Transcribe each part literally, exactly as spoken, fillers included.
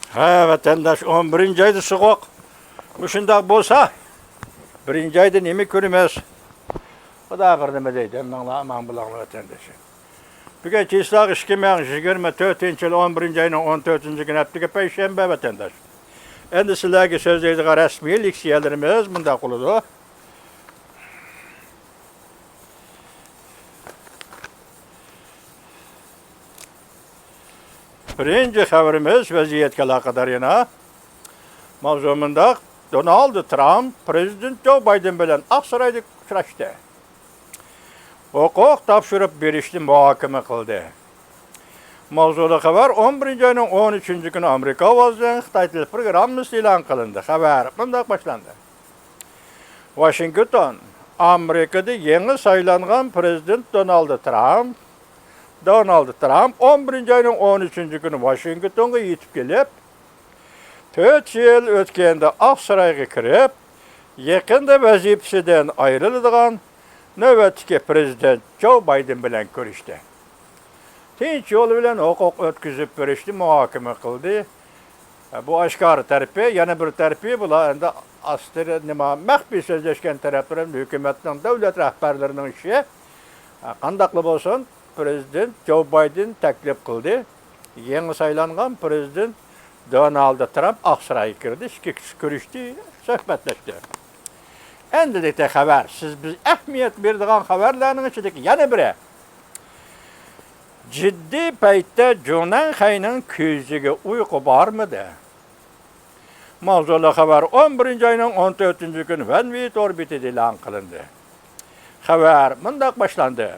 ھە، ۋەتەنداش، ئون بىرىنچى ئايدا سوغۇق. مۇشۇنداق بولسا، بىرىنچى ئايدا نېمە كۆرىمىز؟ خۇدا بىر نېمە دەيدۇ، ھەممىڭلار ئامان بولۇڭلار، ۋەتەنداشلار. بۈگۈن چىسلاق ئىككى مىڭ يىگىرمە تۆتىنچى يىل، ئون بىرىنچى ئاينىڭ ئون تۆتىنچى كۈنى، ھەپتىكى پەيشەنبە، ۋەتەنداش. ئەمدى سىلەرگە سۆزلەيدىغان رەسمىي لېكسىيەلىرىمىز مۇنداق بولىدۇ. بىرىنچى خەۋىرىمىز ۋەزىيەتكە ئالاقىدار يەنە. ماۋزۇ مۇنداق، دونالد ترامپ پىرېزىدېنت جو بايدېن بىلەن ئاقسارايدا ئۇچراشتى. ھوقۇق تاپشۇرۇپ بېرىشنى مۇھاكىمە قىلدى. ماۋزۇلۇق خەۋەر ئون بىرىنچى ئاينىڭ ئون ئۈچىنچى كۈنى ئامېرىكا ئاۋازىدىن خىتاي تېلېفون پروگراممىسىدا ئېلان قىلىندى. خەۋەر مۇنداق باشلاندى. ۋاشىنگتون، ئامېرىكىدا يېڭى سايلانغان پىرېزىدېنت دونالد ترامپ، دونالد ترامپ ئون بىرىنچى ئاينىڭ ئون ئۈچىنچى كۈنى ۋاشىنگتونغا يېتىپ كېلىپ، تۆت يىل ئۆتكەندە ئاقسارايغا كىرىپ، يېقىندا ۋەزىپىسىدىن ئايرىلىدىغان نۆۋەتتىكى پىرېزىدېنت جو بايدېن بىلەن كۆرۈشتى. تىنچ يول بىلەن ھوقۇق ئۆتكۈزۈپ بېرىشنى مۇھاكىمە قىلدى. بۇ ئاشكارا تەرىپى، يەنە بىر تەرىپى، بۇلار ئەمدى ئاستىدا نېمە، مەخپىي سۆزلەشكەن تەرەپلىرى ھۆكۈمەتنىڭ، دۆلەت رەھبەرلىرىنىڭ ئىشى. قانداقلا بولسۇن، پىرېزىدېنت جو بايدېن تەكلىپ قىلدى. يېڭى سايلانغان پىرېزىدېنت دونالد ترامپ ئاقسارايغا كىردى، ئىككى كىشى كۆرۈشتى، سۆھبەتلەشتى. ئەندىلىكتە خەۋەر، سىز بىز ئەھمىيەت بېرىدىغان خەۋەرلەرنىڭ ئىچىدىكى يەنە بىرى. جىددىي پەيتتە جۇڭنەنخەينىڭ كۆزىگە ئۇيقۇ بارمىدى؟ ماۋزۇلۇق خەۋەر ئون بىرىنچى ئاينىڭ ئون تۆتىنچى كۈنى ۋەنۋى تور بېتىدە ئېلان قىلىندى. خەۋەر مۇنداق باشلاندى.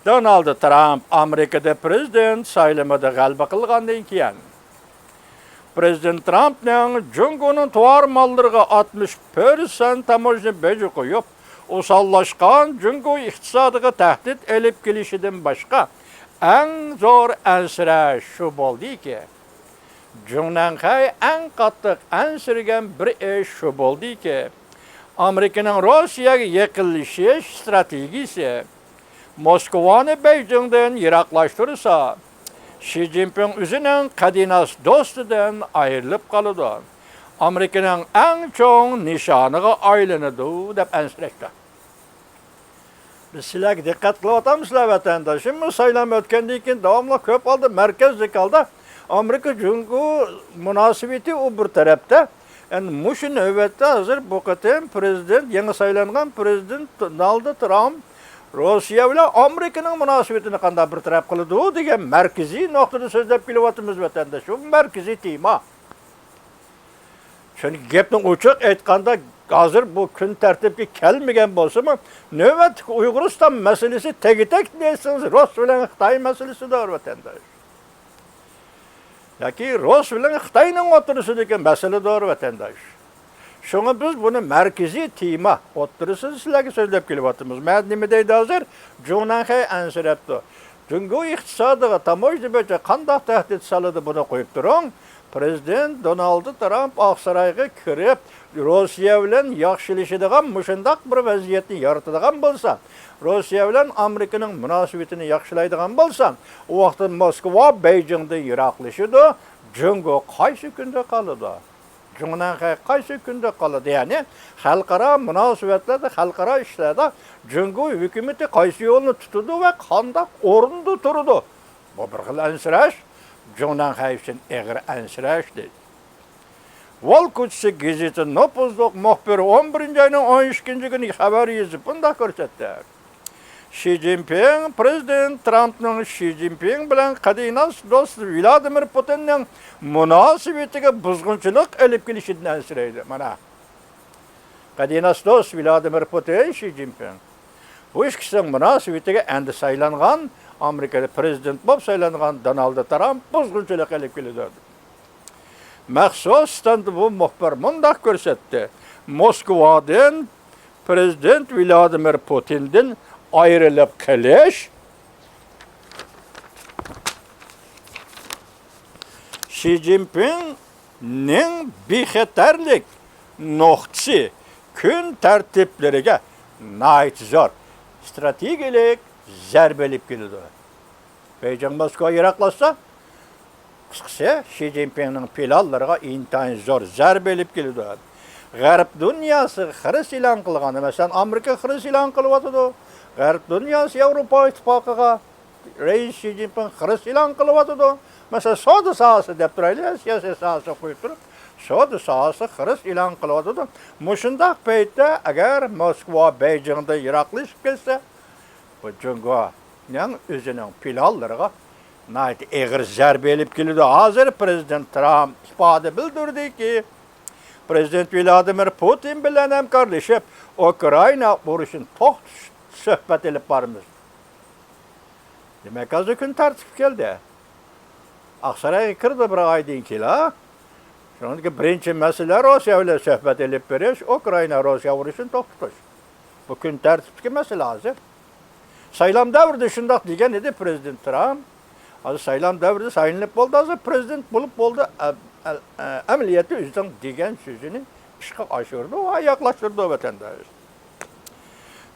دونالد ترامپ ئامېرىكىدا پىرېزىدېنت سايلىمىدا غەلىبە قىلغاندىن كېيىن، پىرېزىدېنت ترامپنىڭ جۇڭگونىڭ تاۋار ماللىرىغا ئاتمىش پىرسەنت تاموژنا بېجى قويۇپ، ئوساللاشقان جۇڭگو ئىقتىسادىغا تەھدىت ئېلىپ كېلىشىدىن باشقا ئەڭ زور ئەنسىرەش شۇ بولدىكى، جۇڭنەنخەي ئەڭ قاتتىق ئەنسىرىگەن بىر ئىش شۇ بولدىكى، ئامېرىكىنىڭ روسىيەگە يېقىنلىشىش ئىستراتېگىيىسى موسكۋانى بېيجىڭدىن يىراقلاشتۇرسا، شى جىنپىڭ ئۆزىنىڭ قەدىناس دوستىدىن ئايرىلىپ قالىدۇ. ئامېرىكىنىڭ ئەڭ چوڭ نىشانىغا ئايلىنىدۇ، دەپ ئەنسىرەشتە. بىز سىلەرگە دىققەت قىلىۋاتامسىلەر، ۋەتەنداشلار؟ بۇ سايلام ئۆتكەندىن كېيىن داۋاملىق كۆپ ھالدا، مەركەزلىك ھالدا ئامېرىكا جۇڭگو مۇناسىۋىتى ئۇ بىر تەرەپتە. ئەمدى مۇشۇ نۆۋەتتە ھازىر بۇ قېتىم پىرېزىدېنت، يېڭى سايلانغان پىرېزىدېنت دونالد ترامپ روسىيە بىلەن ئامېرىكىنىڭ مۇناسىۋىتىنى قانداق بىر تەرەپ قىلىدۇ دېگەن مەركىزىي نۇقتىدا سۆزلەپ كېلىۋاتىمىز، ۋەتەنداش. بۇ مەركىزىي تېما. چۈنكى گەپنى ئوچۇق ئېيتقاندا، ھازىر بۇ كۈن تەرتىپكە كەلمىگەن بولسىمۇ، نۆۋەتتىكى ئۇيغۇرىستان مەسىلىسى، تېگى-تەك دېسىڭىز، رۇس بىلەن خىتاي مەسىلىسىدۇر، ۋەتەنداش. ياكى رۇس بىلەن خىتاينىڭ ئوتتۇرىسىدىكى مەسىلىدۇر، ۋەتەنداش. شۇڭا بىز بۇنى مەركىزىي تېما ئوتتۇرىسىدا سىلەرگە سۆزلەپ كېلىۋاتىمىز. مەن نېمە دەيدۇ ھازىر؟ جۇڭنەنخەي ئەنسىرەپتۇ. جۇڭگو ئىقتىسادىغا تاموژنا بويىچە قانداق تەھدىت سالىدۇ، بۇنى قويۇپ تۇرۇڭ. پىرېزىدېنت دونالد ترامپ ئاقسارايغا كىرىپ، روسىيە بىلەن ياخشىلىشىدىغان مۇشۇنداق بىر ۋەزىيەتنى يارىتىدىغان بولسا، روسىيە بىلەن ئامېرىكىنىڭ مۇناسىۋىتىنى ياخشىلايدىغان بولسا، ئۇ ۋاقىتتا موسكۋا بېيجىڭدىن يىراقلىشىدۇ. جۇڭگو قايسى كۈندە قالىدۇ؟ جۇڭنەنخەي قايسى كۈندە قالىدۇ؟ يەنى خەلقئارا مۇناسىۋەتلەردە، خەلقئارا ئىشلاردا جۇڭگو ھۆكۈمىتى قايسى يولنى تۇتىدۇ ۋە قانداق ئورۇندا تۇرىدۇ؟ بۇ بىر خىل ئەنسىرەش، جۇڭنەنخەي ئۈچۈن ئېغىر ئەنسىرەش، دەيدۇ. ۋال كوچىسى گېزىتى نوپۇزلۇق مۇخبىرى ئون بىرىنچى ئاينىڭ ئون ئىككىنچى كۈنى خەۋەر يېزىپ، بۇنداق كۆرسەتتى. شى جىنپىڭ پىرېزىدېنت ترامپنىڭ شى جىنپىڭ بىلەن قەدىناس دوست ۋلادىمىر پۇتىننىڭ مۇناسىۋىتىگە بۇزغۇنچىلىق ئېلىپ كېلىشىدىن ئەنسىرەيدۇ. مانا، قەدىناس دوست ۋلادىمىر پۇتىن، شى جىنپىڭ. بۇ ئىككىسىنىڭ مۇناسىۋىتىگە ئەمدى سايلانغان، ئامېرىكىدا پىرېزىدېنت بولۇپ سايلانغان دونالد ترامپ بۇزغۇنچىلىق ئېلىپ كېلىدۇ. مەخسۇس ستاندا بۇ مۇخبىر مۇنداق كۆرسەتتى: موسكۋادىن پىرېزىدېنت ۋلادىمىر پۇتىندىن ئايرىلىپ قېلىش شى جىنپىڭنىڭ بىخەتەرلىك نۇقتىسى كۈن تەرتىپلىرىگە ناھايىتى زور ئىستراتېگىيەلىك زەربە ئېلىپ كېلىدۇ. بېيجىڭ موسكۋا يىراقلاشسا، قىسقىسى، شى جىنپىڭنىڭ پىلانلىرىغا ئىنتايىن زور زەربە ئېلىپ كېلىدۇ. غەرب دۇنياسى خىرىس ئېلان قىلغاندا، مەسىلەن، ئامېرىكا خىرىس ئېلان قىلىۋاتىدۇ. غەرب دۇنياسى ياۋروپا ئىتتىپاقىغا رەئىس شى جىنپىڭ خىرىس ئېلان قىلىۋاتىدۇ. مەسىلەن، سودا ساھەسى دەپ تۇرايلى، سىياسىي ساھەسىنى قويۇپ تۇرۇپ، سودا ساھەسى خىرىس ئېلان قىلىۋاتىدۇ. مۇشۇنداق پەيتتە ئەگەر موسكۋا بېيجىڭدىن يىراقلىشىپ كەتسە، بۇ جۇڭگونىڭ ئۆزىنىڭ پىلانلىرىغا ناھايىتى ئېغىر زەربە ئېلىپ كېلىدۇ. ھازىر پرېزىدېنت ترامپ ئىپادە بىلدۈردىكى، پرېزىدېنت ۋلادىمىر پۇتىن بىلەن ھەمكارلىشىپ، ئۇكرائىنا ئۇرۇشىنى توختىتىش سۆھبەت ئېلىپ بارىمىز. دېمەك، ھازىر كۈن تەرتىپكە كەلدى. ئاقسارايغا كىردى بىر ئايدىن كېيىن. شۇنىڭدىكى بىرىنچى مەسىلە روسىيە بىلەن سۆھبەت ئېلىپ بېرىش، ئۇكرائىنا روسىيە ئۇرۇشىنى توختىتىش. بۇ كۈن تەرتىپتىكى مەسىلە ھازىر. سايلام دەۋرىدە شۇنداق دېگەن ئىدى پرېزىدېنت ترامپ. ھازىر سايلام دەۋرىدە سايلىنىپ بولدى، ھازىر پرېزىدېنت بولۇپ بولدى. ئە-، ئە-، ئە-، ئەمەلىيەتتە ئۆزىنىڭ دېگەن سۆزىنى ئىشقا ئاشۇرىدۇ ۋە ئاياغلاشتۇرىدۇ ۋەتەنداش.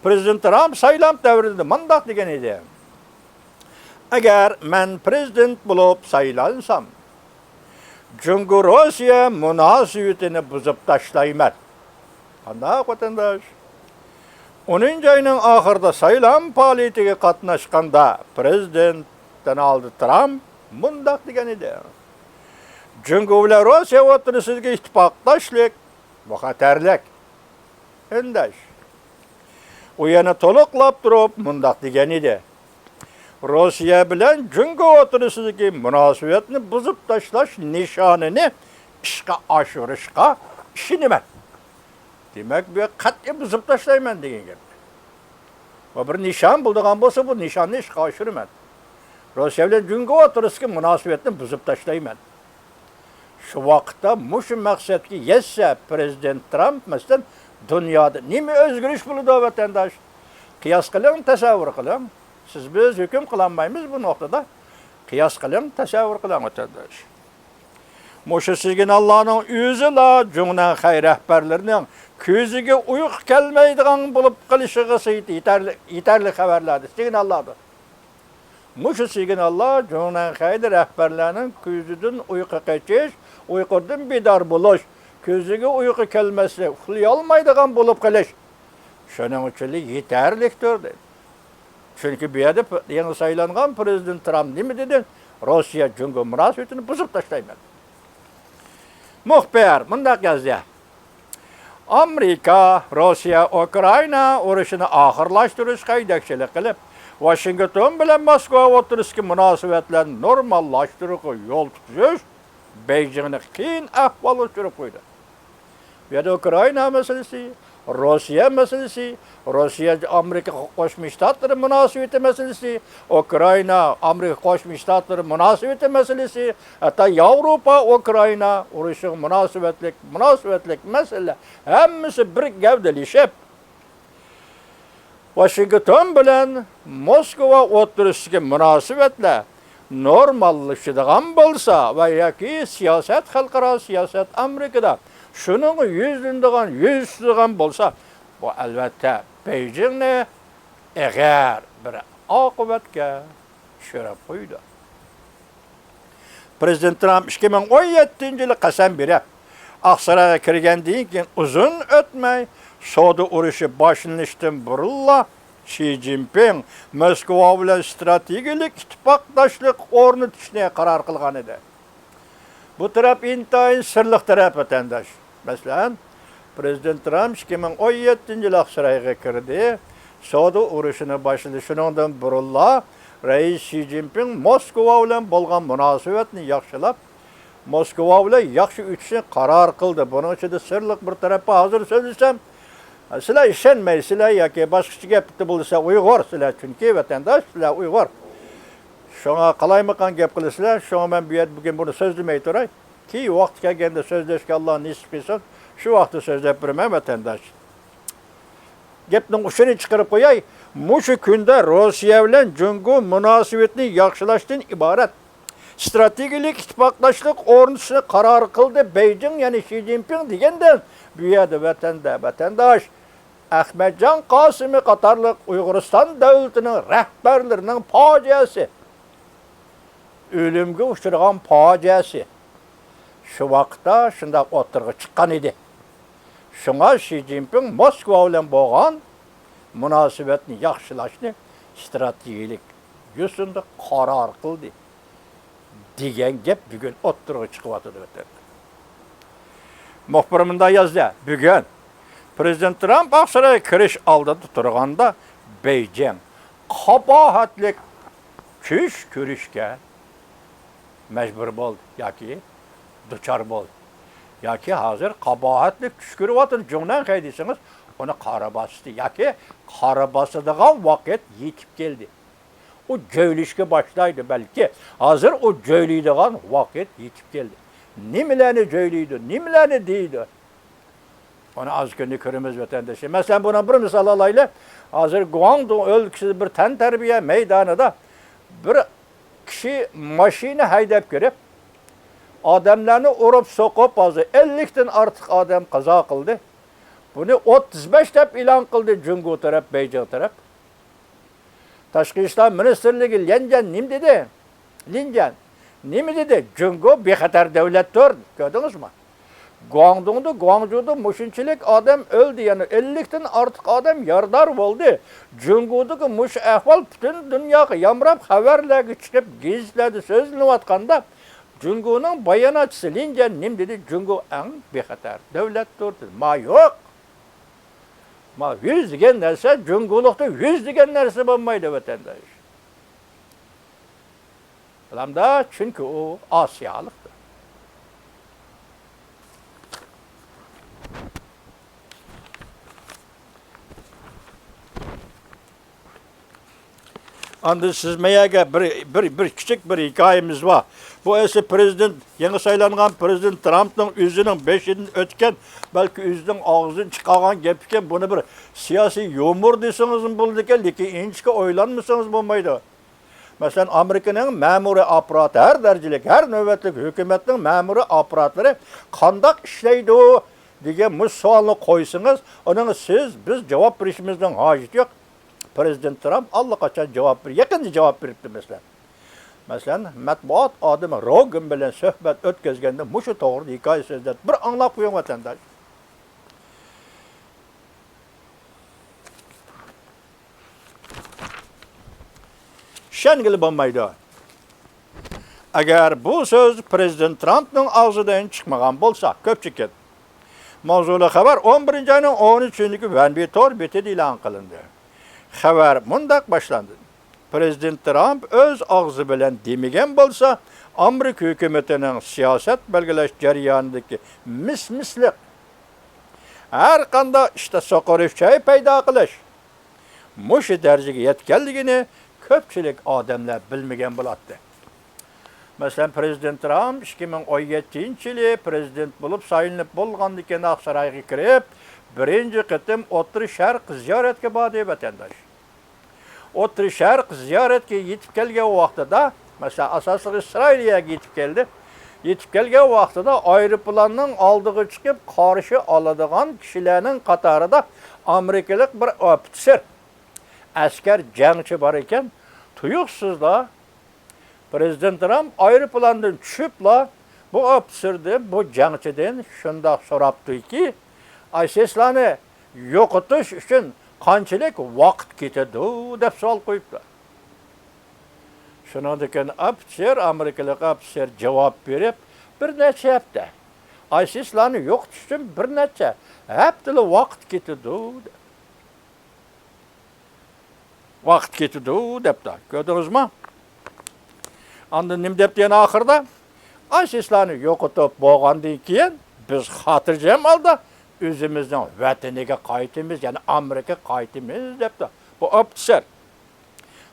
پرېزىدېنت ترامپ سايلام دەۋرىدە مۇنداق دېگەن ئىدى: «ئەگەر مەن پرېزىدېنت بولۇپ سايلانسام، جۇڭگو روسىيە مۇناسىۋىتىنى بۇزۇپ تاشلايمەن.» قانداق، ۋەتەنداش؟ ئونىنچى ئاينىڭ ئاخىرىدا سايلام پائالىيىتىگە قاتناشقاندا پرېزىدېنت دونالد ترامپ مۇنداق دېگەن ئىدى: «جۇڭگو بىلەن روسىيە ئوتتۇرىسىدىكى ئىتتىپاقداشلىق بۇ خەتەرلىك.» قېرىنداش، ئۇ يەنە تولۇقلاپ تۇرۇپ مۇنداق دېگەن ئىدى: «روسىيە بىلەن جۇڭگو ئوتتۇرىسىدىكى مۇناسىۋەتنى بۇزۇپ تاشلاش نىشانىنى ئىشقا ئاشۇرۇشقا ئىشىنىمەن.» دېمەك، بۇ يەر قەتئىي بۇزۇپ تاشلايمەن دېگەن گەپ. ۋە بىر نىشان بولىدىغان بولسا، بۇ نىشاننى ئىشقا ئاشۇرىمەن. روسىيە بىلەن جۇڭگو ئوتتۇرىسىدىكى مۇناسىۋەتنى بۇزۇپ تاشلايمەن. شۇ ۋاقىتتا مۇشۇ مەقسەتكە يەتسە، پرېزىدېنت ترامپ، مەسىلەن، دۇنيادا نېمە ئۆزگىرىش بولىدۇ، ۋەتەنداش؟ قىياس قىلىڭ، تەسەۋۋۇر قىلىڭ. سىز، بىز ھۆكۈم قىلالمايمىز بۇ نۇقتىدا. قىياس قىلىڭ، تەسەۋۋۇر قىلىڭ، ۋەتەنداش. مۇشۇ سىگناللارنىڭ ئۆزىلا جۇڭنەنخەي رەھبەرلىرىنىڭ كۆزىگە ئۇيقۇ كەلمەيدىغان بولۇپ قېلىشىغا يېتەرلىك، يېتەرلىك خەۋەرلەردۇر، سىگناللاردۇر. مۇشۇ سىگناللار جۇڭنەنخەيدە رەھبەرلەرنىڭ كۆزىدىن ئۇيقۇ قېچىش، ئۇيقۇدىن بىدار بولۇش، كۆزىگە ئۇيقۇ كەلمەسلىك، ئۇخلىيالمايدىغان بولۇپ قېلىش، شۇنىڭ ئۈچۈنلا يېتەرلىكتۇر، دەيدۇ. چۈنكى بۇ يەردە پ-، يېڭى سايلانغان پرېزىدېنت ترامپ نېمە دېدى؟ «روسىيە جۇڭگو مۇناسىۋىتىنى بۇزۇپ تاشلايمەن.» مۇخبىر مۇنداق يازدى: «ئامېرىكا روسىيە ئۇكرائىنا ئۇرۇشىنى ئاخىرلاشتۇرۇشقا يېتەكچىلىك قىلىپ، ۋاشىنگتون بىلەن موسكۋا ئوتتۇرىسىدىكى مۇناسىۋەتلەرنى نورماللاشتۇرۇشقا يول تۇتۇش بېيجىڭنى قىيىن ئەھۋالغا چۈشۈرۈپ قويدى.» بۇ يەردە ئۇكرائىنا مەسىلىسى، روسىيە مەسىلىسى، روسىيە ئامېرىكا قوشما شتاتلىرى مۇناسىۋىتى مەسىلىسى، ئۇكرائىنا ئامېرىكا قوشما شتاتلىرى مۇناسىۋىتى مەسىلىسى، ھەتتا ياۋروپا ئۇكرائىنا ئۇرۇشىغا مۇناسىۋەتلىك، مۇناسىۋەتلىك مەسىلىلەر ھەممىسى بىر گەۋدىلىشىپ، ۋاشىنگتون بىلەن موسكۋا ئوتتۇرىسىدىكى مۇناسىۋەتلەر نورماللىشىدىغان بولسا ۋە ياكى سىياسەت، خەلقئارا سىياسەت ئامېرىكىدا شۇنىڭغا يۈزلىنىدىغان، يۈز تۇتىدىغان بولسا، بۇ، ئەلۋەتتە، بېيجىڭنى ئېغىر بىر ئاقىۋەتكە چۈشۈرۈپ قويىدۇ. پرېزىدېنت ترامپ ئىككى مىڭ ئون يەتتىنچى يىلى قەسەم بېرىپ، ئاقسارايغا كىرگەندىن كېيىن ئۇزۇن ئۆتمەي، سودا ئۇرۇشى باشلىنىشتىن بۇرۇنلا شى جىنپىڭ موسكۋا بىلەن ستراتېگىيەلىك ئىتتىپاقداشلىق ئورنىتىشنى قارار قىلغان ئىدى. بۇ تەرەپ ئىنتايىن سىرلىق تەرەپ، ۋەتەنداش. مەسىلەن، پرېزىدېنت ترامپ ئىككى مىڭ ئون يەتتىنچى يىلى ئاقسارايغا كىردى، سودا ئۇرۇشىنى باشلىدى. شۇنىڭدىن بۇرۇنلا رەئىس شى جىنپىڭ موسكۋا بىلەن بولغان مۇناسىۋەتنى ياخشىلاپ، موسكۋا بىلەن ياخشى ئۆتۈشنى قارار قىلدى. بۇنىڭ ئىچىدە سىرلىق بىر تەرەپ بار. ھازىر سۆزلىسەم، سىلەر ئىشەنمەيسىلەر ياكى باشقىچە گەپتە بولسا، ئۇيغۇر سىلەر، چۈنكى ۋەتەنداش سىلەر ئۇيغۇر. شۇڭا قالايمىقان گەپ قىلىسىلەر. شۇڭا مەن بۇ يەردە بۈگۈن بۇنى سۆزلىمەي تۇراي. كېيىن ۋاقتى كەلگەندە سۆزلەشكە ئاللا نېسىپ قىلسۇن، شۇ ۋاقىتتا سۆزلەپ بېرىمەن، ۋەتەنداش. گەپنىڭ ئۇچىنى چىقىرىپ قوياي، مۇشۇ كۈندە روسىيە بىلەن جۇڭگو مۇناسىۋىتىنى ياخشىلاشتىن ئىبارەت ستراتېگىيەلىك ئىتتىپاقداشلىق ئورنىتىشنى قارار قىلدى بېيجىڭ، يەنى شى جىنپىڭ دېگەندىن، بۇ يەردە ۋەتەندە ۋەتەنداش ئەخمەتجان قاسىمى قاتارلىق ئۇيغۇرىستان دۆلىتىنىڭ رەھبەرلىرىنىڭ پاجىئەسى. ئۆلۈمگە ئۇچرىغان پاجىئەسى شۇ ۋاقىتتا شۇنداق ئوتتۇرىغا چىققان ئىدى. شۇڭا شى جىنپىڭ موسكۋا بىلەن بولغان مۇناسىۋەتنى ياخشىلاشنى ئىستراتېگىيەلىك يوسۇندا قارار قىلدى، دېگەن گەپ بۈگۈن ئوتتۇرىغا چىقىۋاتىدۇ، ۋەتەندە. مۇخبىر مۇنداق يازدى، بۈگۈن پىرېزىدېنت ترامپ ئاقسارايغا كىرىش ئالدىدا تۇرغاندا، بېيجىڭ قاباھەتلىك چۈش كۆرۈشكە مەجبۇر بولدى ياكى دۇچار بولدى. ياكى ھازىر قاباھەتلىك چۈش كۆرۈۋاتىدۇ جۇڭنەنخەي دېسىڭىز، ئۇنى قارا باستى ياكى قارا باسىدىغان ۋاقىت يېتىپ كەلدى. ئۇ جۆيلۈشكە باشلايدۇ بەلكى. ھازىر ئۇ جۆيلەيدىغان ۋاقىت يېتىپ كەلدى. نېمىلەرنى جۆيلەيدۇ، نېمىلەرنى دەيدۇ؟ ئۇنى ئاز كۈندە كۆرىمىز، ۋەتەندىشىم. مەسىلەن، بۇنىڭ بىر مىسال ئالايلى. ھازىر گۇاڭدۇڭ ئۆلكىسىدە بىر تەنتەربىيە مەيدانىدا بىر كىشى ماشىنا ھەيدەپ كىرىپ، ئادەملەرنى ئۇرۇپ سوقۇپ، ھازىر ئەللىكتىن ئارتۇق ئادەم قازا قىلدى. بۇنى ئوتتۇز بەش دەپ ئېلان قىلدى جۇڭگو تەرەپ، بېيجىڭ تەرەپ. تاشقى ئىشلار مىنىستىرلىكى ليەنجيەن نېمە دېدى؟ ليەنجيەن نېمە دېدى؟ جۇڭگو بىخەتەر دۆلەتتۇر. كۆردىڭىزمۇ؟ گۇاڭدۇڭدا، گۇاڭجۇدا مۇشۇنچىلىك ئادەم ئۆلدى، يەنە ئەللىكتىن ئارتۇق ئادەم يارىدار بولدى. جۇڭگودىكى مۇشۇ ئەھۋال پۈتۈن دۇنياغا يامراپ، خەۋەرلەرگە چىقىپ، گېزىتلەردە سۆزلىنىۋاتقاندا، جۇڭگونىڭ باياناتچىسى ليەنجيەن نېمە دېدى؟ جۇڭگو ئەڭ بىخەتەر دۆلەتتۇر دېدى. ما يوق. ما يۈز دېگەن نەرسە، جۇڭگولۇقتا يۈز دېگەن نەرسە بولمايدۇ، ۋەتەنداش. بالامدا، چۈنكى ئۇ ئاسىيالىقتۇر. ئاندىن سىز مەيەگە بىر، بىر، بىر كىچىك بىر ھېكايىمىز بار. بۇ ئەسلى پىرېزىدېنت، يېڭى سايلانغان پىرېزىدېنت ترامپنىڭ ئۆزىنىڭ بېشىدىن ئۆتكەن، بەلكى ئۆزىنىڭ ئاغزىدىن چىقارغان گەپ ئىكەن. بۇنى بىر سىياسىي يۇمۇر دېسىڭىزمۇ بولىدىكەن، لېكىن ئىنچىكە ئويلانمىسىڭىز بولمايدۇ. مەسىلەن، ئامېرىكىنىڭ مەمۇرىي ئاپپاراتى، ھەر دەرىجىلىك، ھەر نۆۋەتلىك ھۆكۈمەتنىڭ مەمۇرىي ئاپپاراتلىرى قانداق ئىشلەيدۇ دېگەن مۇشۇ سوئالنى قويسىڭىز، ئۇنىڭغا سىز، بىز جاۋاب بېرىشىمىزنىڭ ھاجىتى يوق. پىرېزىدېنت ترامپ ئاللىقاچان جاۋاب بېر-، يېقىندا جاۋاب بېرىپتۇ، مەسىلەن. مەسىلەن، مەتبۇئات ئادىمى روگېن بىلەن سۆھبەت ئۆتكۈزگەندە مۇشۇ توغرىدا ھېكايە سۆزلەپ، بىر ئاڭلاپ قويۇڭ، ۋەتەنداش. ئىشەنگىلى بولمايدۇ. ئەگەر بۇ سۆز پىرېزىدېنت ترامپنىڭ ئاغزىدىن چىقمىغان بولسا، كۆپچىكىت. ماۋزۇلۇق خەۋەر ئون بىرىنچى ئاينىڭ ئون ئۈچىنچى كۈنى ۋەنبى تور بېتىدە ئېلان قىلىندى. خەۋەر مۇنداق باشلاندى. پىرېزىدېنت ترامپ ئۆز ئاغزى بىلەن دېمىگەن بولسا، ئامېرىكا ھۆكۈمىتىنىڭ سىياسەت بەلگىلەش جەريانىدىكى مىس-مىسلىق، ھەر قانداق ئىشتا سوقۇرۇش چاي پەيدا قىلىش، مۇشۇ دەرىجىگە يەتكەنلىكىنى كۆپچىلىك ئادەملەر بىلمىگەن بولاتتى. مەسىلەن، پىرېزىدېنت ترامپ ئىككى مىڭ ئون يەتتىنچى يىلى پىرېزىدېنت بولۇپ سايلىنىپ بولغاندىن كېيىن ئاقسارايغا كىرىپ، بىرىنچى قېتىم ئوتتۇرا شەرق زىيارەتكە باردى، ۋەتەنداش. ئوتتۇرا شەرق زىيارەتكە يېتىپ كەلگەن ۋاقتىدا، مەسىلەن، ئاساسلىقى ئىسرائىلىيەگە يېتىپ كەلدى. يېتىپ كەلگەن ۋاقتىدا ئايروپىلاننىڭ ئالدىغا چىقىپ قارشى ئالىدىغان كىشىلەرنىڭ قاتارىدا ئامېرىكىلىق بىر ئوفىتسېر، ئەسكەر، جەڭچى بار ئىكەن. تۇيۇقسىزلا پىرېزىدېنت ترامپ ئايروپىلاندىن چۈشۈپلا بۇ ئوفىتسېردىن، بۇ جەڭچىدىن شۇنداق سوراپتۇكى، ئايسىسلارنى يوقىتىش ئۈچۈن قانچىلىك ۋاقىت كېتىدۇ دەپ سوئال قويۇپتۇ. شۇنىڭدىن كېيىن ئوفىتسېر، ئامېرىكىلىق ئوفىتسېر جاۋاب بېرىپ، بىر نەچچە ھەپتە. ئايسىسلارنى يوقىتىش ئۈچۈن بىر نەچچە ھەپتىلا ۋاقىت كېتىدۇ. ۋاقىت كېتىدۇ دەپتۇ. كۆردىڭىزمۇ؟ ئاندىن نېمە دەپتۇ يەنە ئاخىرىدا؟ ئايسىسلارنى يوقىتىپ بولغاندىن كېيىن بىز خاتىرجەم ھالدا ئۆزىمىزنىڭ ۋەتىنىگە قايتىمىز، يەنى ئامېرىكىغا قايتىمىز دەپتۇ. بۇ ئوفىتسېر.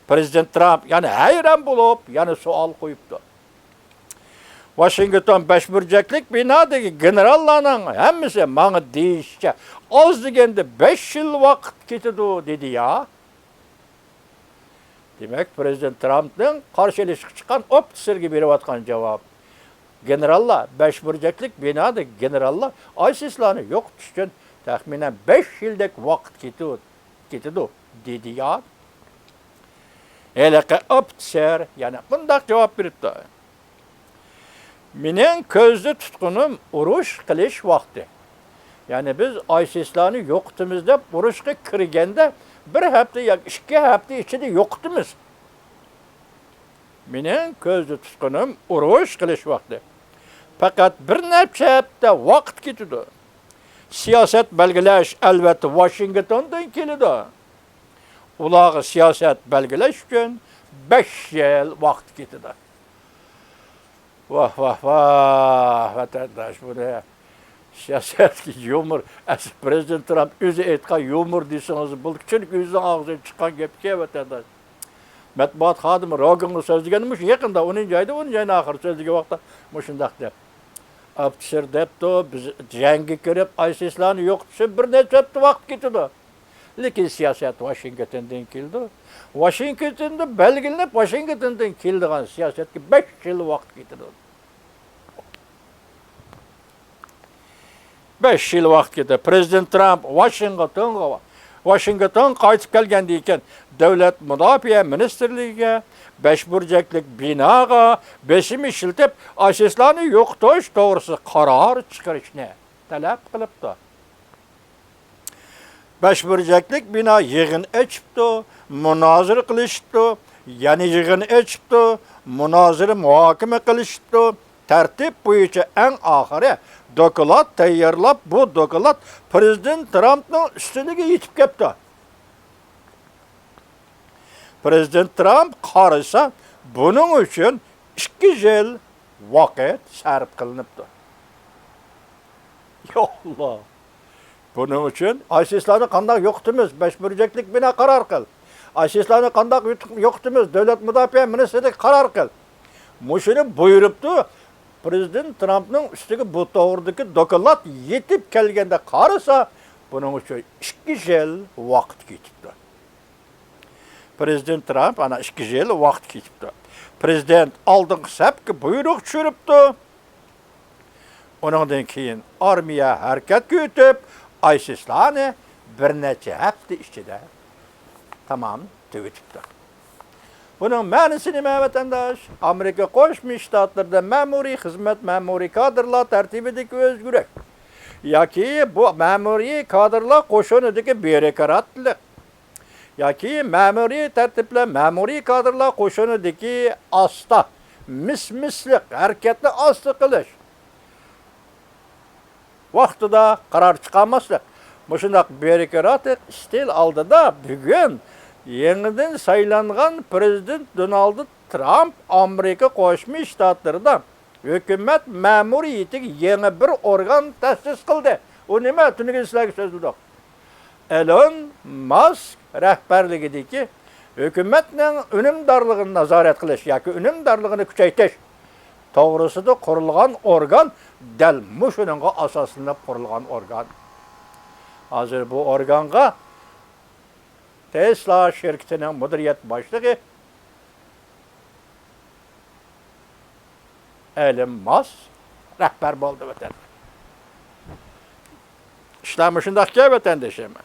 پىرېزىدېنت ترامپ يەنە ھەيران بولۇپ، يەنە سوئال قويۇپتۇ. ۋاشىنگتون بەش بۇرجەكلىك بىنادىكى گېنېراللارنىڭ ھەممىسى ماڭا دېيىشىچە ئاز دېگەندە بەش يىل ۋاقىت كېتىدۇ دېدى يا. دېمەك، پىرېزىدېنت ترامپنىڭ قارشى ئېلىشقا چىققان ئوفىتسېرگە بېرىۋاتقان جاۋاب. گېنېراللار، بەش بۇرجەكلىك بىنادىكى گېنېراللار ئايسىسلارنى يوقىتىش ئۈچۈن تەخمىنەن بەش يىلدەك ۋاقىت كېتىۋ-، كېتىدۇ، دېدى يا. ھېلىقى ئوفىتسېر يەنە مۇنداق جاۋاب بېرىپتۇ: مېنىڭ كۆزدە تۇتقىنىم ئۇرۇش قىلىش ۋاقتى. يەنى بىز ئايسىسلارنى يوقىتىمىز دەپ ئۇرۇشقا كىرگەندە بىر ھەپتە ياكى ئىككى ھەپتە ئىچىدە يوقىتىمىز. مېنىڭ كۆزدە تۇتقىنىم ئۇرۇش قىلىش ۋاقتى. پەقەت بىر نەچچە ھەپتە ۋاقىت كېتىدۇ. سىياسەت بەلگىلەش، ئەلۋەتتە، ۋاشىنگتوندىن كېلىدۇ. ئۇلارغا سىياسەت بەلگىلەش ئۈچۈن بەش يىل ۋاقىت كېتىدۇ. ۋاھ، ۋاھ، ۋاھ، ۋەتەنداش، بۇنى سىياسەتكە يۇمۇر، ئەسلى پىرېزىدېنت ترامپ ئۆزى ئېيتقان يۇمۇر دېسىڭىز بولىدۇ، چۈنكى ئۆزىنىڭ ئاغزىدىن چىققان گەپكەن، ۋەتەنداش. مەتبۇئات خادىمى روگىنغا سۆزلىگەندە مۇشۇ يېقىندا، ئونىنچى ئايدا، ئونىنچى ئاينىڭ ئاخىرى سۆزلىگەن ۋاقىتتا مۇشۇنداق دەپ، ئوفىتسېر دەپتۇ، بىز جەڭگە كىرىپ، ئايسىسلارنى يوقىتىش ئۈچۈن بىر نەچچە ھەپتە ۋاقىت كېتىدۇ. لېكىن سىياسەت ۋاشىنگتوندىن كېلىدۇ. ۋاشىنگتوندا بەلگىلىنىپ، ۋاشىنگتوندىن كېلىدىغان سىياسەتكە بەش يىل ۋاقىت كېتىدۇ. بەش يىل ۋاقىت كېتىدۇ. پىرېزىدېنت ترامپ ۋاشىنگتونغا، ۋاشىنگتون قايتىپ كەلگەندىن كېيىن، دۆلەت مۇداپىئە مىنىستىرلىكىگە، بەش بۇرجەكلىك بىناغا بېسىم ئىشلىتىپ، ئايسىسلارنى يوقىتىش توغرىسىدا قارار چىقىرىشنى تەلەپ قىلىپتۇ. بەش بۇرجەكلىك بىنا يىغىن ئېچىپتۇ، مۇنازىرە قىلىشىپتۇ، يەنە يىغىن ئېچىپتۇ، مۇنازىرە، مۇھاكىمە قىلىشىپتۇ. تەرتىپ بويىچە ئەڭ ئاخىرى دوكلات تەييارلاپ، بۇ دوكلات پىرېزىدېنت ترامپنىڭ ئۈستىلىگە يېتىپ كەپتۇ. پىرېزىدېنت ترامپ قارىسا، بۇنىڭ ئۈچۈن ئىككى يىل ۋاقىت سەرپ قىلىنىپتۇ. يا ئاللا! بۇنىڭ ئۈچۈن ئايسىسلارنى قانداق يوقىتىمىز؟ بەش بۇرجەكلىك بىنا قارار قىل. ئايسىسلارنى قانداق يوقىتىمىز؟ دۆلەت مۇداپىئە مىنىستىرلىكى قارار قىل. مۇشۇنى بۇيرۇپتۇ. پىرېزىدېنت ترامپنىڭ ئۈستىگە بۇ توغرىدىكى دوكلات يېتىپ كەلگەندە قارىسا، بۇنىڭ ئۈچۈن ئىككى يىل ۋاقىت كېتىپتۇ. پىرېزىدېنت ترامپ ئانا ئىككى يىل ۋاقىت كېتىپتۇ. پىرېزىدېنت ئالدىنقى سەپكە بۇيرۇق چۈشۈرۈپتۇ. ئۇنىڭدىن كېيىن ئارمىيە ھەرىكەتكە ئۆتۈپ، ئايسىسلارنى بىر نەچچە ھەپتە ئىچىدە تامام تۈگىتىپتۇ. بۇنىڭ مەنىسى نېمە، ۋەتەنداش؟ ئامېرىكا قوشما شتاتلىرىدا مەمۇرىي خىزمەت، مەمۇرىي كادىرلار تەرتىپىدىكى ئۆزگىرىش ياكى بۇ مەمۇرىي كادىرلار قوشۇنىدىكى بيۇروكراتلىق ياكى مەمۇرىي تەرتىپلەر، مەمۇرىي كادىرلار قوشۇنىدىكى ئاستا، مىس-مىسلىق، ھەرىكەتنى ئاستا قىلىش، ۋاقتىدا قارار چىقارماسلىق، مۇشۇنداق بيۇروكراتىك ئىستىل ئالدىدا بۈگۈن يېڭىدىن سايلانغان پىرېزىدېنت دونالد ترامپ ئامېرىكا قوشما شتاتلىرىدا ھۆكۈمەت مەمۇرىيىتىگە يېڭى بىر ئورگان تەسىس قىلدى. ئۇ نېمە؟ تۈنۈگۈن سىلەرگە سۆزلىدۇق. ئېلون ماسك رەھبەرلىكىدىكى ھۆكۈمەتنىڭ ئۈنۈمدارلىقىنى نازارەت قىلىش ياكى ئۈنۈمدارلىقىنى كۈچەيتىش توغرىسىدا قۇرۇلغان ئورگان دەل مۇشۇنىڭغا ئاساسلىنىپ قۇرۇلغان ئورگان. ھازىر بۇ ئورگانغا تېسلا شىركىتىنىڭ مۇدىرىيەت باشلىقى ئېلون ماسك رەھبەر بولدى، ۋەتەن. ئىشلار مۇشۇنداقكەن، ۋەتەندىشىم.